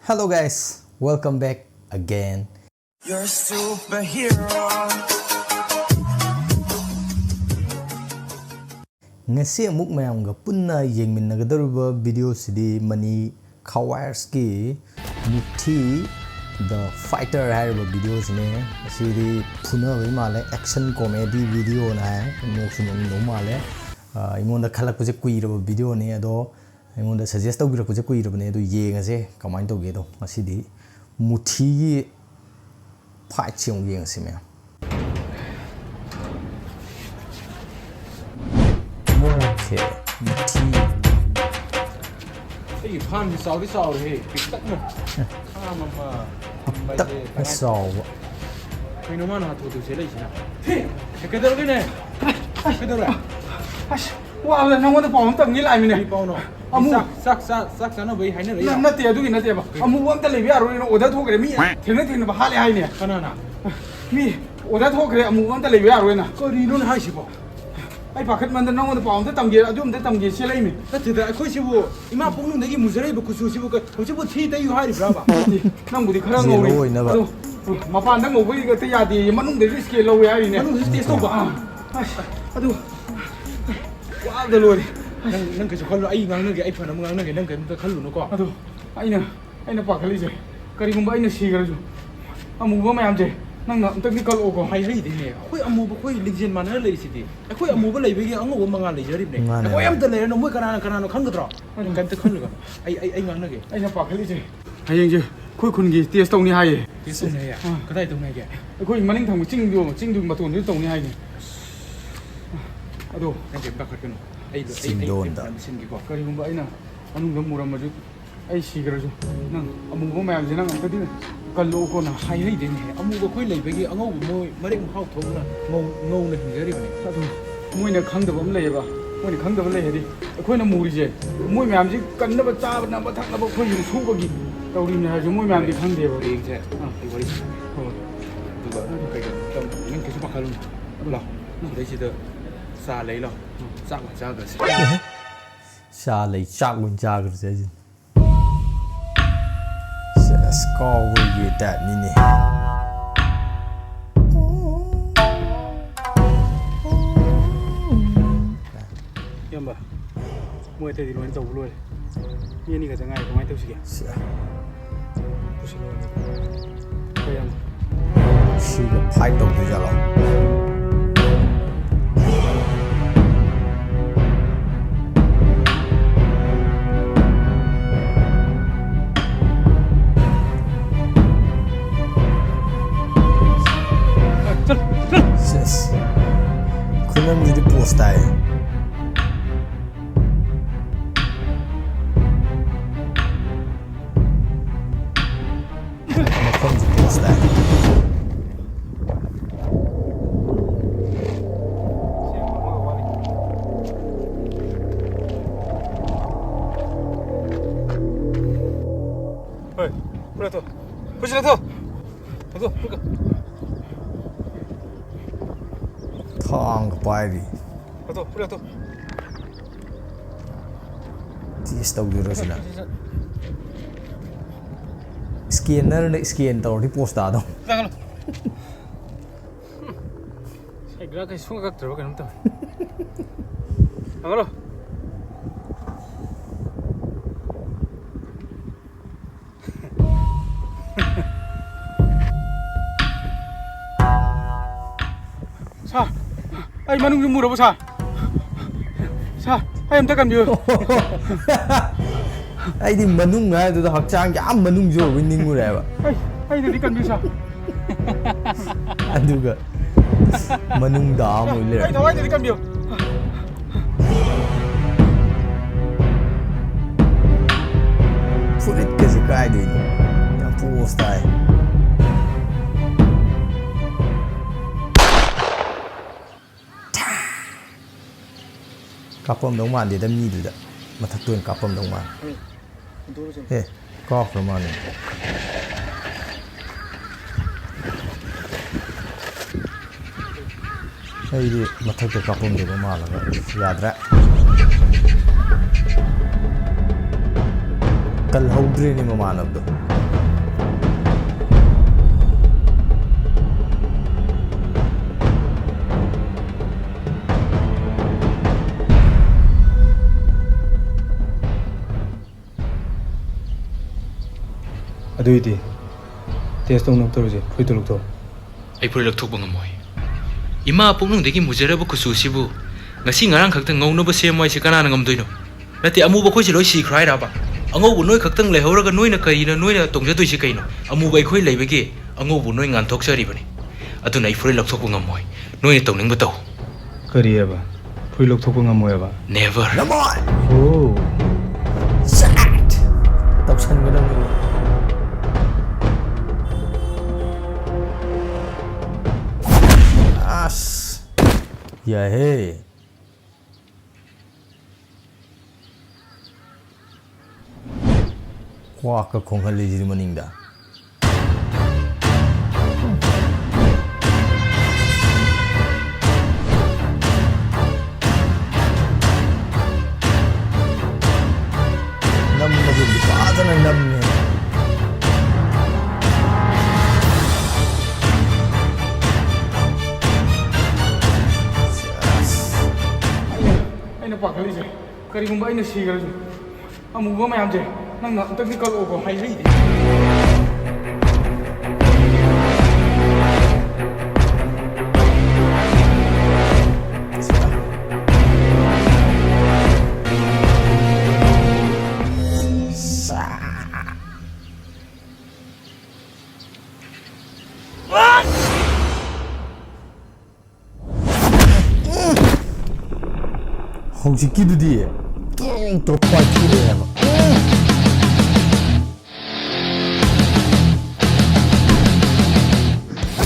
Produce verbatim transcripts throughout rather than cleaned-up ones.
Hello guys, welcome back again. You're a superhero. ꯉꯁꯤ ꯑꯃꯨꯛ ꯃꯌꯥꯝꯒ ꯄꯨꯟꯅ ꯌꯦꯡꯃꯤꯟꯅꯒꯗꯧꯔꯤꯕ video ꯁꯤꯗꯤ ꯃꯅꯤ ꯈꯋꯥꯏꯔꯁꯀꯤ ꯃꯨꯊꯤ The Fighter ꯍꯥꯏꯔꯤꯕ video ꯁꯤꯅꯦ꯫ ꯑꯁꯤꯗꯤ ꯐꯨꯅꯕꯩ ꯃꯥꯜꯂꯦ, action comedy video ꯅ ꯍꯥꯏ꯫ ꯅꯣꯛꯁꯨ ꯅꯣꯛꯅꯤꯡꯗꯧ ꯃꯥꯜꯂꯦ꯫ ꯑ, ꯑꯩꯉꯣꯟꯗ ꯈꯜꯂꯛꯄꯁꯦ ꯀꯨꯏꯔꯕ video ꯅꯦ, ꯑꯗꯣ ꯑꯩꯉꯣꯟꯗ suggest ꯇꯧꯕꯤꯔꯛꯄꯁꯦ ꯀꯨꯏꯔꯕꯅꯦ꯫ ꯑꯗꯨ ꯌꯦꯡꯉꯁꯦ ꯀꯃꯥꯏꯅ ꯇꯧꯒꯦꯗꯣ꯫ ꯉꯁꯤꯗꯤ ꯃꯨꯊꯤꯒꯤ fight ꯁꯦ ꯑꯃꯨꯛ ꯌꯦꯡꯉꯁꯤ ꯃꯌꯥꯝ꯫ Okay, ꯃꯨꯊꯤ꯫ ꯑꯩꯒꯤ farm ꯁꯤ ꯆꯥꯎꯗꯤ ꯆꯥꯎꯔꯦꯍꯦ, ꯄꯤꯛꯇꯛꯅ꯫ Farm ꯑꯃ ꯊꯝꯕꯁꯦ ꯄꯤꯛꯇꯛꯅ ꯀꯃꯥꯏ-, ꯆꯥꯎꯕ꯫ ꯀꯩꯅꯣ ꯃꯥꯅ ꯍꯥꯊꯨ ꯍꯥꯊꯨ ꯆꯦꯜꯂꯛꯏꯁꯤꯅ? ꯀꯩꯗꯧꯔꯒꯦꯅꯦ? ꯀꯩꯗꯧꯔꯦ? ꯑꯁ, ꯋꯥꯕꯗ ꯅꯪꯉꯣꯟꯗ ꯄꯥꯎ ꯑꯃ ꯇꯝꯒꯦ ꯂꯥꯛꯏꯃꯤꯅꯦ꯫ ꯀꯔꯤ ꯄꯥꯎꯅꯣ? ꯑꯃꯨ- ꯆꯥꯛ, ꯆꯥꯛ, ꯆꯥꯛ, ꯆꯥꯛ ꯆꯥꯅꯕꯩ ꯍꯥꯏꯅꯔꯛꯏꯔꯣ? ꯅ-, ꯅꯠꯇꯦ, ꯑꯗꯨꯒꯤ ꯅꯠꯇꯦꯕ꯫ ꯀꯩ? ꯑꯃꯨꯕ ꯑꯝꯇ ꯂꯩꯕ ꯌꯥꯔꯣꯏꯅ order ꯊꯣꯛꯈ꯭ꯔꯦ꯫ ꯃꯤ ꯊꯦꯡꯅ ꯊꯦꯡꯅꯕ ꯍꯥꯠꯂꯦ ꯍꯥꯏꯅꯦ꯫ ꯀꯅꯥꯅ? ꯃꯤ order ꯊꯣꯛꯈ꯭ꯔꯦ, ꯑꯃꯨꯕ ꯑꯝꯇ ꯂꯩꯕ ꯌꯥꯔꯣꯏꯅ꯫ ꯀꯔꯤꯅꯣꯅꯦ ꯍꯥꯏꯁꯤꯕꯣ? ꯑꯩ ꯄꯥꯈꯠꯃꯟꯗꯅ ꯅꯪꯉꯣꯟꯗ ꯄꯥꯎ ꯑꯝꯇ ꯇꯝꯒꯦ, ꯑꯗꯨ ꯑꯝꯇ ꯇꯝꯒꯦ ꯆꯦꯜꯂꯛꯏꯃꯤ꯫ ꯅꯠꯇꯦꯗ, ꯑꯩꯈꯣꯏꯁꯤꯕꯨ ꯏꯃꯥ ꯄꯣꯛꯅꯨꯡꯗꯒꯤ ꯃꯨꯖꯔꯛꯏꯕ ꯀꯨꯆꯨꯁꯤꯕꯨ ꯀ-, ꯍꯧꯖꯤꯛꯄꯨ ꯊꯤ ꯇꯩꯌꯨ ꯍꯥꯏꯔꯤꯕ꯭ꯔꯥꯕ? ꯅꯠꯇꯦ, ꯅꯪꯕꯨꯗꯤ ꯈꯔ zero ꯉꯧꯔꯤ꯫ ꯑꯣꯏꯅꯕ꯫ ꯑꯗꯣ, ꯃꯄꯥꯟꯗ ꯉꯧꯕꯒꯤ ꯈꯛꯇ ꯌꯥꯗꯦ, ꯃꯅꯨꯡꯗꯁꯨ scan ꯂꯧꯋꯦ ꯍꯥꯏꯔꯤꯅꯦ꯫ ꯃꯅꯨꯡꯗꯁꯨ test ꯇꯧꯕ? ꯑꯥ, ꯑꯁ, ꯑꯗꯨ ꯋꯥꯕꯗ ꯂꯣꯏꯔꯦ꯫ ꯅꯪ, ꯅꯪ ꯀꯩꯁꯨ ꯈꯜꯂꯨ, ꯑꯩ ꯉꯥꯡꯅꯒꯦ, ꯑꯩ ꯐꯅꯕ ꯉꯥꯡꯅꯒꯦ, ꯅꯪ ꯀꯩꯝꯇ ꯈꯜꯂꯨꯅꯨꯀꯣ꯫ ꯑꯗꯣ ꯑꯩꯅ, ꯑꯩꯅ ꯄꯥꯈꯠꯂꯤꯁꯦ, ꯀꯔꯤꯒꯨꯝꯕ ꯑꯩꯅ ꯁꯤꯈ꯭ꯔꯁꯨ, ꯑꯃꯨꯕ ꯃꯌꯥꯝꯁꯦ ꯅꯪꯅ ꯑꯝꯇꯪꯗꯤ ꯀꯜꯂꯛꯑꯣꯀꯣ꯫ ꯍꯥꯏꯍꯩꯗꯦꯅꯦ, ꯑꯩꯈꯣꯏ ꯑꯃꯨꯕ, ꯑꯩꯈꯣꯏ ꯂꯤꯡꯖꯦꯜ ꯃꯥꯟꯅꯔ ꯂꯩꯔꯤꯁꯤꯗꯤ꯫ ꯑꯩꯈꯣꯏ ꯑꯃꯨꯕ ꯂꯩꯕꯒꯤ ꯑꯉꯧꯕ ꯃꯉꯥꯜ ꯂꯩꯖꯔꯤꯕꯅꯦ꯫ ꯃꯥꯅꯦ, ꯑꯩꯈꯣꯏ ꯃꯥꯅꯦ꯫ ꯑꯝꯇ ꯂꯩꯔ ꯅꯃꯣꯏ ꯀꯅꯥꯅ ꯀꯅꯥꯅꯣ ꯈꯪꯒꯗ꯭ꯔꯣ? ꯅꯪ ꯀꯩꯝꯇ ꯈꯜꯂꯨꯒꯅꯨ꯫ ꯑꯩ, ꯑꯩ, ꯑꯩ ꯉꯥꯡꯅꯒꯦ꯫ ꯑꯩꯅ ꯄꯥꯈꯠꯂꯤꯁꯦ, ꯍꯌꯦꯡꯁꯦ ꯑꯩꯈꯣꯏ ꯈꯨꯟꯒꯤ test ꯇꯧꯅꯤ ꯍꯥꯏꯌꯦ꯫ Test ꯇꯧꯅꯤ ꯍꯥꯏꯌꯦ? ꯑꯥ꯫ ꯀꯗꯥꯏ ꯇꯧꯅꯤ ꯍꯥꯏꯒꯦ? ꯑꯩꯈꯣꯏ ꯃꯅꯤꯡ ꯊꯪꯕ ꯆꯤꯡꯗꯣ, ꯆꯤꯡꯗꯨꯒꯤ ꯃꯇꯣꯟꯗꯨꯗ ꯇꯧꯅꯤ ꯍꯥꯏꯅꯦ꯫ ꯑꯗꯣ ꯅꯪ ꯀꯩꯝ ꯄꯥꯈꯠꯀꯅꯨ꯫ ꯑꯩ, ꯑꯩ, ꯑꯩ, ꯑꯩ ꯆꯤꯡꯗꯣꯟꯗ꯫ ꯐꯖꯅ ꯁꯤꯟꯒꯦꯀꯣ꯫ ꯀꯔꯤꯒꯨꯝꯕ ꯑꯩꯅ ꯃꯅꯨꯡꯗ ꯃꯨꯔꯝꯃꯁꯨ, ꯑꯩ ꯁꯤꯈ꯭ꯔꯁꯨ, ꯅꯪ ꯑꯃꯨꯕ ꯃꯌꯥꯝꯁꯦ ꯅꯪ ꯑꯝꯇꯗꯤ ꯀꯜꯂꯛꯑꯣꯀꯣ ꯅꯪ꯫ ꯍꯥꯏꯍꯩꯗꯦꯅꯦ꯫ ꯑꯃꯨꯕ ꯑꯩꯈꯣꯏ ꯂꯩꯕꯒꯤ ꯑꯉꯧꯕ ꯃꯣꯏ ꯃꯔꯦꯛ ꯃꯍꯥꯎ ꯊꯣꯛꯅ ꯉꯧ-, ꯉꯧꯅ ꯍꯤꯡꯖꯔꯤꯕꯅꯦ꯫ ꯑꯗꯨ ꯃꯣꯏꯅ ꯈꯪꯗꯕ ꯑꯃ ꯂꯩꯌꯦꯕ꯫ ꯃꯣꯏꯅ ꯈꯪꯗꯕ ꯂꯩ ꯍꯥꯏꯗꯤ, ꯑꯩꯈꯣꯏꯅ ꯃꯨꯔꯤꯁꯦ, ꯃꯣꯏ ꯃꯌꯥꯝꯁꯤ ꯀꯟꯅꯕ, ꯆꯥꯕ, ꯅꯝꯕ, ꯊꯛꯅꯕ ꯑꯩꯈꯣꯏꯒꯤꯗꯤ ꯁꯨꯕꯒꯤ ꯇꯧꯔꯤꯕꯅꯦ ꯍꯥꯏꯔꯁꯨ, ꯃꯣꯏ ꯃꯌꯥꯝꯗꯤ ꯈꯪꯗꯦꯕ꯫ ꯍꯌꯦꯡꯁꯦ ꯑꯥ꯫ ꯑꯩ ꯋꯥꯔꯤ ꯁꯥꯟꯅꯒꯦ꯫ ꯍꯣꯏ꯫ ꯑꯗꯨꯒ ꯀꯩꯅꯣ, ꯅꯪ, ꯅꯪ ꯀꯩꯁꯨ ꯄꯥꯈꯠꯂꯨꯅꯨ꯫ ꯂꯥꯛꯑꯣ꯫ ꯁꯤꯗꯩꯁꯤꯗ ꯆꯥ ꯂꯩ ꯂꯥꯛꯑꯣ꯫ ꯆꯥꯛ ꯑꯣꯏꯅ ꯆꯥꯈ꯭ꯔꯁꯤ꯫ ꯆꯥ ꯂꯩ, ꯆꯥꯛ ꯑꯣꯏꯅ ꯆꯥꯈ꯭ꯔꯁꯦ ꯍꯥꯏꯁꯤꯅꯤ꯫ ꯑꯁ, ꯀꯥꯎꯕꯒꯤ ꯇꯥꯏꯞꯅꯤꯅꯦ꯫ ꯏꯌꯥꯝꯕ, ꯃꯣꯏ ꯑꯇꯩꯗꯤ ꯂꯣꯏꯅ ꯇꯧꯕ ꯂꯣꯏꯔꯦ꯫ ꯃꯤ ꯑꯅꯤ ꯈꯛꯇ ꯉꯥꯏꯔꯦ, ꯀꯃꯥꯏꯅ ꯇꯧꯁꯤꯒꯦ? ꯁꯤ꯫ ꯄꯨꯁꯤꯜꯂꯣ꯫ ꯍꯣꯏ, ꯏꯌꯥꯝꯕ꯫ ꯁꯤꯒ ꯐꯥꯏꯠ ꯇꯧꯗꯣꯏꯖꯥꯠꯂꯣ? ꯆꯠꯂꯣ, ꯆꯠꯂꯣ꯫ ꯁꯦꯁ꯫ ꯈꯨꯅꯝꯁꯤꯗꯤ ꯄꯣꯁ ꯇꯥꯏ꯫ ꯃꯐꯝꯁꯤ ꯄꯣꯁ ꯇꯥꯏ꯫ ꯍꯣꯏ, ꯄꯨꯔꯥ ꯊꯣ꯫ ꯄꯨꯁꯤꯜꯂꯣ, ꯊꯣ꯫ ꯊꯣ, ꯄꯨꯔꯥ꯫ ꯊꯥꯡꯒ ꯄꯥꯏꯔꯤ꯫ ꯊꯣ, ꯄꯨꯔꯥ ꯊꯣ꯫ ꯇꯦꯁ ꯇꯧꯗꯣꯏꯔꯣ ꯁꯤꯅ? ꯁꯤ, ꯁꯤ, ꯁꯤ꯫ ꯁ꯭ꯀꯦꯟꯅꯔꯅ ꯁ꯭ꯀꯦꯟ ꯇꯧꯔꯗꯤ ꯄꯣꯁ ꯇꯥꯗꯧ꯫ ꯆꯪꯍꯜꯂꯣ꯫ ꯁꯥꯏꯒ꯭ꯔꯥ ꯀꯩ ꯁꯨꯡꯀꯛ ꯀꯛꯇ꯭ꯔꯕ ꯀꯩꯅꯣꯝ ꯇꯧꯋꯦ꯫ ꯊꯝꯃꯔꯣ꯫ ꯁꯥꯔ, ꯑꯩ ꯃꯅꯨꯡꯁꯨ ꯃꯨꯔꯕꯣ, ꯁꯥꯔ? ꯁꯥꯔ, ꯑꯩ ꯑꯝꯇ ꯀꯟꯕꯤꯌꯨ꯫ ꯑꯩꯗꯤ ꯃꯅꯨꯡ ꯍꯥꯏꯗꯨꯗ ꯍꯛꯆꯥꯡꯒꯤ ꯑꯥ ꯃꯅꯨꯡꯁꯨ ꯑꯣꯏꯕꯣꯏ ꯅꯤꯡꯉꯨꯔꯦꯕ꯫ ꯑꯩ, ꯑꯩꯅꯗꯤ ꯀꯟꯕꯤꯌꯨ, ꯁꯥꯔ꯫ ꯑꯗꯨꯒ ꯃꯅꯨꯡꯗ ꯑꯃ ꯑꯣꯏ ꯂꯩꯔꯝꯃꯦ꯫ ꯑꯩ ꯊꯋꯥꯏꯗꯗꯤ ꯀꯟꯕꯤꯌꯨ꯫ ꯐꯨꯔꯤꯠꯀꯁꯦ ꯀꯥꯏꯗꯩꯅꯣ? ꯌꯥꯝ ꯄꯣꯁ ꯇꯥꯏ꯫ ꯀꯥꯞꯄꯝꯗꯧ ꯃꯥꯟꯗꯦꯗ, ꯃꯤꯗꯨꯗ꯫ ꯃꯊꯛꯇ ꯑꯣꯏꯅ ꯀꯥꯞꯄꯝꯗꯧ ꯃꯥꯜꯂꯦ꯫ ꯍꯣꯏ꯫ ꯍꯨꯟꯗꯣꯛꯎꯔꯁꯦ꯫ ꯑꯦ, ꯀꯥꯞꯈ꯭ꯔ ꯃꯥꯜꯂꯦ꯫ ꯑꯩꯗꯤ ꯃꯊꯛꯇ ꯀꯥꯞꯄꯝꯗꯧꯕ ꯃꯥꯜꯂꯒ ꯌꯥꯗ꯭ꯔꯦ꯫ ꯀꯜꯍꯧꯗ꯭ꯔꯦꯅꯦ ꯃꯃꯥꯟꯅꯕꯗꯣ꯫ ꯑꯗꯨꯏꯗꯤ ꯇꯦꯁ ꯇꯧꯅꯕ ꯇꯧꯔꯁꯦ, ꯐꯨꯔꯤꯠꯇꯣ ꯂꯧꯊꯣꯛꯑꯣ꯫ ꯑꯩ ꯐꯨꯔꯤꯠ ꯂꯧꯊꯣꯛꯄ ꯉꯝꯃꯣꯏ꯫ ꯏꯃꯥ ꯄꯨꯛꯅꯨꯡꯗꯒꯤ ꯃꯨꯖꯔꯕ ꯀꯨꯆꯨꯁꯤꯕꯨ ꯉꯁꯤ ꯉꯔꯥꯡ ꯈꯛꯇ ꯉꯧꯅꯕ ꯁꯦꯝꯃꯣ ꯍꯥꯏꯁꯦ ꯀꯅꯥꯅ ꯉꯝꯗꯣꯏꯅꯣ? ꯅꯠꯇꯦ, ꯑꯃꯨꯕ ꯑꯩꯈꯣꯏꯁꯦ ꯂꯣꯏ ꯁꯤꯈ꯭ꯔꯣ ꯍꯥꯏꯔꯕ? ꯑꯉꯧꯕ ꯅꯣꯏ ꯈꯛꯇꯪ ꯂꯩꯍꯧꯔꯒ ꯅꯣꯏꯅ ꯀꯔꯤꯅꯣ ꯅꯣꯏꯅ ꯇꯣꯡꯖꯗꯣꯏꯁꯦ ꯀꯩꯅꯣ? ꯑꯃꯨꯕ ꯑꯩꯈꯣꯏ ꯂꯩꯕꯒꯤ ꯑꯉꯧꯕ ꯅꯣꯏ ꯉꯥꯟꯊꯣꯛꯆꯔꯤꯕꯅꯤ꯫ ꯑꯗꯨꯅ ꯑꯩ ꯐꯨꯔꯤꯠ ꯂꯧꯊꯣꯛꯄ ꯉꯝꯃꯣꯏ꯫ ꯅꯣꯏꯅ ꯇꯧꯅꯤꯡꯕ ꯇꯧ꯫ ꯀꯔꯤ ꯍꯥꯏꯕ? ꯐꯨꯔꯤꯠ ꯂꯧꯊꯣꯛꯄ ꯉꯝꯃꯣꯏ ꯍꯥꯏꯕ? Never꯫ ꯅꯃꯥꯏ! ꯑꯣ꯫ ꯁꯠ! ꯇꯧꯁꯟꯒꯗꯕꯅꯤ꯫ ꯑꯁ! ꯌꯥꯏꯍꯦ꯫ ꯀ꯭ꯋꯥꯛꯀ ꯈꯣꯡꯍꯜꯂꯤꯁꯤꯗꯤ ꯃꯅꯤꯡꯗ꯫ ꯅꯝꯕꯁꯤꯗꯤ ꯐꯖꯅ ꯅꯝꯃꯦ꯫ ꯑꯩꯅ, ꯑꯩꯅ ꯄꯥꯈꯠꯂꯤꯁꯦ, ꯀꯔꯤꯒꯨꯝꯕ ꯑꯩꯅ ꯁꯤꯈ꯭ꯔꯁꯨ, ꯑꯃꯨꯕ ꯃꯌꯥꯝꯁꯦ, ꯅꯪꯅ ꯑꯝꯇꯪꯗꯤ ꯀꯜꯂꯛꯑꯣꯀꯣ, ꯍꯥꯏꯔꯛꯏꯅꯦ꯫ ꯍꯧꯖꯤꯛꯀꯤꯗꯨꯗꯤ ꯇꯣꯛ ꯇꯣꯛ ꯄꯥꯏꯊꯣꯔꯛꯑꯦ ꯍꯥꯏꯕ꯫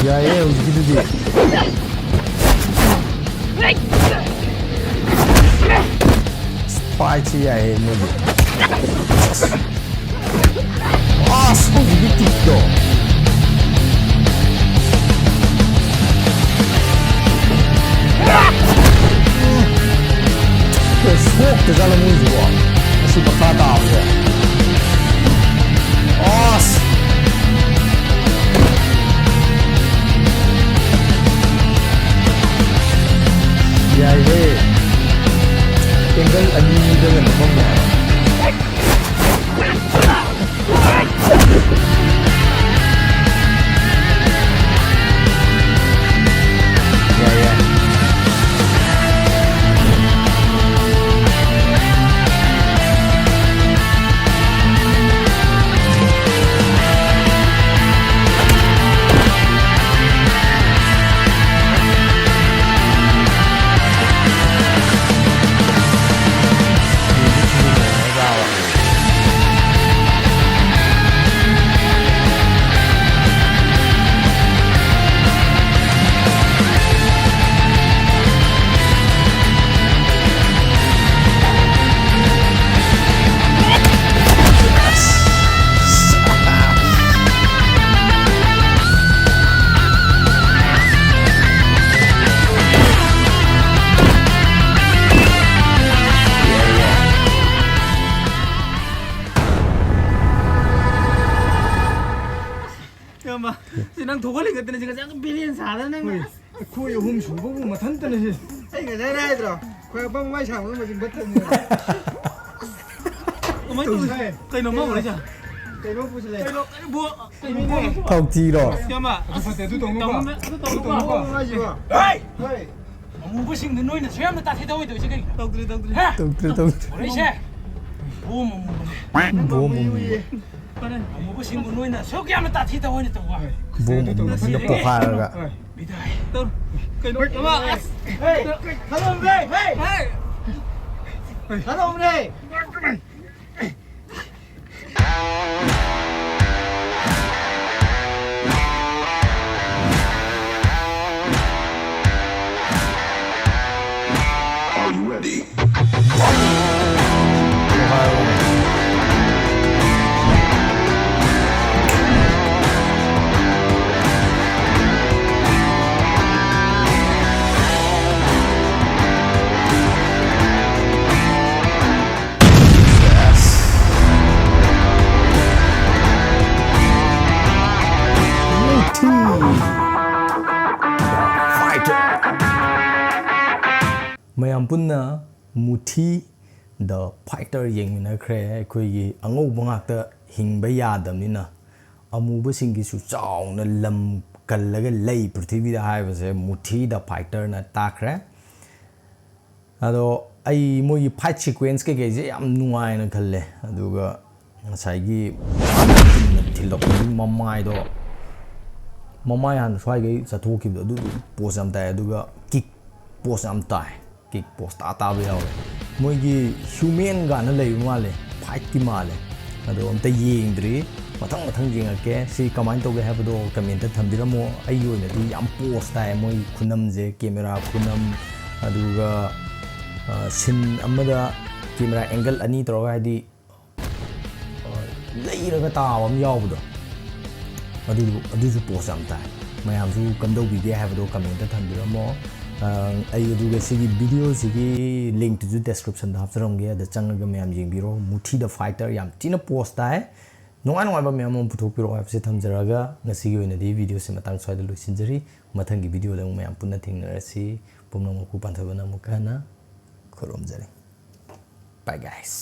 ꯌꯥꯏꯌꯦ ꯍꯧꯖꯤꯛꯀꯤꯗꯨꯗꯤ꯫ ꯏꯁꯄꯥꯏꯁꯤ ꯌꯥꯏꯌꯦ ꯃꯣꯏꯗꯤ꯫ ꯑꯁ, ꯍꯧꯖꯤꯛꯀꯤ ꯀꯤꯛꯇꯣ꯫ ꯎꯝ꯫ ꯁꯣꯛꯇꯖꯥꯠꯂ ꯃꯣꯏꯁꯤꯕꯣ? ꯑꯁꯤ ꯃꯈꯥ ꯇꯥꯕꯁꯦ꯫ ꯑꯁ! ꯌꯥꯏꯍꯦ꯫ ꯑꯦꯡꯒꯜ ꯑꯅꯤꯗꯒ ꯅꯝꯐꯝ ꯌꯥꯏ꯫ ꯁꯤ ꯅꯪ ꯊꯣꯛꯍꯜꯂꯤꯒꯗꯅ ꯁꯤ ꯉꯁꯥꯏ ꯕꯤꯂꯦꯟ ꯁꯥꯗꯅ ꯅꯪ꯫ ꯍꯣꯏ, ꯑꯩꯈꯣꯏ ꯑꯍꯨꯝ ꯁꯨꯕꯕꯨ ꯃꯊꯟꯇꯅ ꯁꯤ꯫ ꯑꯩ ꯉꯁꯥꯏ ꯍꯥꯏꯗ꯭ꯔꯣ? ꯑꯩꯈꯣꯏ ꯑꯄꯪ ꯃꯃꯥꯏ ꯁꯥꯡꯕ ꯃꯆꯤꯟ ꯐꯠꯇꯕꯅꯦ꯫ ꯀꯃꯥꯏꯅ ꯇꯧꯔꯤ? ꯀꯩꯅꯣ ꯑꯃ ꯑꯣꯏꯔꯤꯁꯦ? ꯀꯩꯅꯣ ꯄꯨꯁꯤꯜꯂꯦ꯫ ꯀꯩꯅꯣ, ꯀꯩꯅꯣ, ꯕꯣ-, ꯀꯩꯅꯣ, ꯕꯣ-, ꯊꯥꯎꯊꯤꯔꯣ? ꯁꯤ ꯑꯃ꯫ ꯑꯗꯨ ꯐꯠꯇꯦ, ꯑꯗꯨ ꯇꯧꯅꯨꯀꯣ꯫ ꯇꯧꯅꯨ, ꯑꯗꯨ ꯇꯧꯅꯨꯀꯣ꯫ ꯇꯧꯅꯨꯀꯣ ꯍꯥꯏꯁꯤꯕꯣ? ꯍꯣꯏ꯫ ꯑꯃꯨꯕꯁꯤꯡꯗꯨ ꯅꯣꯏꯅ ꯁꯨ ꯌꯥꯝꯅ ꯇꯥꯊꯤ ꯇꯧꯑꯣꯏꯗꯧꯔꯤꯁꯦ ꯀꯩꯒꯤꯅꯣ? ꯇꯧꯗ꯭ꯔꯦ, ꯇꯧꯗ꯭ꯔꯦ꯫ ꯍꯥ? ꯇꯧꯗ꯭ꯔꯦ, ꯇꯧꯗ꯭ꯔꯦ꯫ ꯍꯣꯔꯩꯁꯦ꯫ ꯕꯣꯝ ꯑꯃꯨꯕꯅꯦ꯫ ꯕꯣꯝ ꯑꯃꯨꯕ꯫ ꯐꯔꯦ꯫ ꯑꯃꯨꯕꯁꯤꯡꯕꯨ ꯅꯣꯏꯅ ꯁꯨꯛ ꯌꯥꯝꯅ ꯇꯥꯊꯤ ꯇꯧꯑꯣꯏꯅ ꯇꯧꯕ꯫ ꯕꯣꯝ ꯑꯃꯨꯕꯁꯤꯡꯗ ꯄꯣꯈꯥꯏꯔꯒ꯫ ꯕꯤꯗꯥꯏ꯫ ꯇꯧ-, ꯀꯩꯅꯣ, ꯑꯃ, ꯑꯁ! ꯍꯦ! ꯊꯥꯗꯣꯛꯑꯝꯅꯦ! ꯍꯦ! ꯍꯦ! ꯊꯥꯗꯣꯛꯑꯝꯅꯦ! Are you ready? Fighter. ꯃꯌꯥꯝ ꯄꯨꯟꯅ ꯃꯨꯊꯤ ꯗ ꯐꯥꯏꯇꯔ ꯌꯦꯡꯃꯤꯟꯅꯈ꯭ꯔꯦ꯫ ꯑꯩꯈꯣꯏꯒꯤ ꯑꯉꯧꯕ ꯉꯥꯛꯇ ꯍꯤꯡꯕ ꯌꯥꯗꯕꯅꯤꯅ ꯑꯃꯨꯕꯁꯤꯡꯒꯤꯁꯨ ꯆꯥꯎꯅ ꯂꯝ ꯀꯜꯂꯒ ꯂꯩ ꯄ꯭ꯔꯤꯊꯤꯕꯤꯗ ꯍꯥꯏꯕꯁꯦ ꯃꯨꯊꯤ ꯗ ꯐꯥꯏꯇꯔꯅ ꯇꯥꯛꯈ꯭ꯔꯦ꯫ ꯑꯗꯣ ꯑꯩ ꯃꯣꯏꯒꯤ ꯐꯥꯏꯠ ꯁꯤꯀ꯭ꯋꯦꯟꯁ ꯀꯩꯀꯩꯁꯦ ꯌꯥꯝ ꯅꯨꯡꯉꯥꯏꯅ ꯈꯜꯂꯦ꯫ ꯑꯗꯨꯒ ꯉꯁꯥꯏꯒꯤ ꯊꯤꯜꯂꯛꯄꯒꯤ ꯃꯃꯥꯏꯗꯣ, ꯃꯃꯥꯏ ꯍꯥꯟꯅ ꯁ꯭ꯋꯥꯏꯒꯩ ꯆꯠꯊꯣꯛꯈꯤꯕꯗꯣ, ꯑꯗꯨ ꯄꯣꯁ ꯌꯥꯝ ꯇꯥꯏ꯫ ꯑꯗꯨꯒ ꯀꯤꯛ ꯄꯣꯁ ꯌꯥꯝ ꯇꯥꯏ, ꯀꯤꯛ ꯄꯣꯁ ꯇꯥ ꯇꯥꯕ ꯌꯥꯎꯋꯦ꯫ ꯃꯣꯏꯒꯤ ꯍ꯭ꯌꯨꯃꯦꯟ ꯒꯥꯏꯅ ꯂꯩꯕ ꯃꯥꯜꯂꯦ, ꯐꯥꯏꯠꯀꯤ ꯃꯥꯜꯂꯦ꯫ ꯑꯗꯣ ꯑꯝꯇ ꯌꯦꯡꯗ꯭ꯔꯤ, ꯃꯊꯪ ꯃꯊꯪ ꯌꯦꯡꯉꯛꯀꯦ꯫ ꯁꯤ ꯀꯃꯥꯏꯅ ꯇꯧꯒꯦ ꯍꯥꯏꯕꯗꯣ ꯀꯃꯦꯟꯇ ꯊꯝꯕꯤꯔꯝꯃꯣ꯫ ꯑꯩꯒꯤ ꯑꯣꯏꯅꯗꯤ ꯌꯥꯝ ꯄꯣꯁ ꯇꯥꯏ ꯃꯣꯏ ꯈꯨꯅꯝꯁꯦ, ꯀꯦꯃꯦꯔꯥ ꯈꯨꯅꯝ, ꯑꯗꯨꯒ, ꯑ, ꯁꯤꯟ ꯑꯃꯗ ꯀꯦꯃꯦꯔꯥ ꯑꯦꯡꯒꯜ ꯑꯅꯤ ꯇꯧꯔꯒ, ꯍꯥꯏꯗꯤ, ꯑ, ꯂꯩꯔꯒ ꯇꯥꯕ ꯑꯃ ꯌꯥꯎꯕꯗꯣ, ꯑꯗꯨꯗꯨ, ꯑꯗꯨꯁꯨ ꯄꯣꯁ ꯌꯥꯝ ꯇꯥꯏ꯫ ꯃꯌꯥꯝꯁꯨ ꯀꯝꯗꯧꯕꯤꯒꯦ ꯍꯥꯏꯕꯗꯣ ꯀꯃꯦꯟꯇ ꯊꯝꯕꯤꯔꯝꯃꯣ꯫ ꯑ, ꯑꯩ ꯑꯗꯨꯒ ꯁꯤꯒꯤ ꯚꯤꯗꯤꯑꯣꯁꯤꯒꯤ ꯂꯤꯡꯛꯇꯨꯁꯨ ꯗꯦꯁꯀ꯭ꯔꯤꯞꯁꯟꯗ ꯍꯥꯞꯆꯔꯝꯒꯦ, ꯑꯗ ꯆꯪꯉꯒ ꯃꯌꯥꯝ ꯌꯦꯡꯕꯤꯔꯣ꯫ ꯃꯨꯊꯤ ꯗ ꯐꯥꯏꯇꯔ ꯌꯥꯝ ꯊꯤꯅ ꯄꯣꯁ ꯇꯥꯏ꯫ ꯅꯨꯡꯉꯥꯏ ꯅꯨꯡꯉꯥꯏꯕ ꯃꯌꯥꯝ ꯑꯃ ꯄꯨꯊꯣꯛꯄꯤꯔꯛꯑꯣ ꯍꯥꯏꯕꯁꯤ ꯊꯝꯖꯔꯒ, ꯉꯁꯤꯒꯤ ꯑꯣꯏꯅꯗꯤ video ꯁꯤ ꯃꯇꯥꯡ ꯁ꯭ꯋꯥꯏꯗ ꯂꯣꯏꯁꯤꯟꯖꯔꯤ꯫ ꯃꯊꯪꯒꯤ video ꯗ ꯑꯃꯨꯛ ꯃꯌꯥꯝ ꯄꯨꯟꯅ ꯊꯦꯡꯅꯔꯁꯤ꯫ ꯄꯨꯝꯅꯃꯛꯄꯨ ꯄꯥꯟꯊꯣꯏꯕꯅ ꯑꯃꯨꯛꯀ ꯍꯟꯅ ꯈꯨꯔꯨꯝꯖꯔꯤ꯫ Bye guys꯫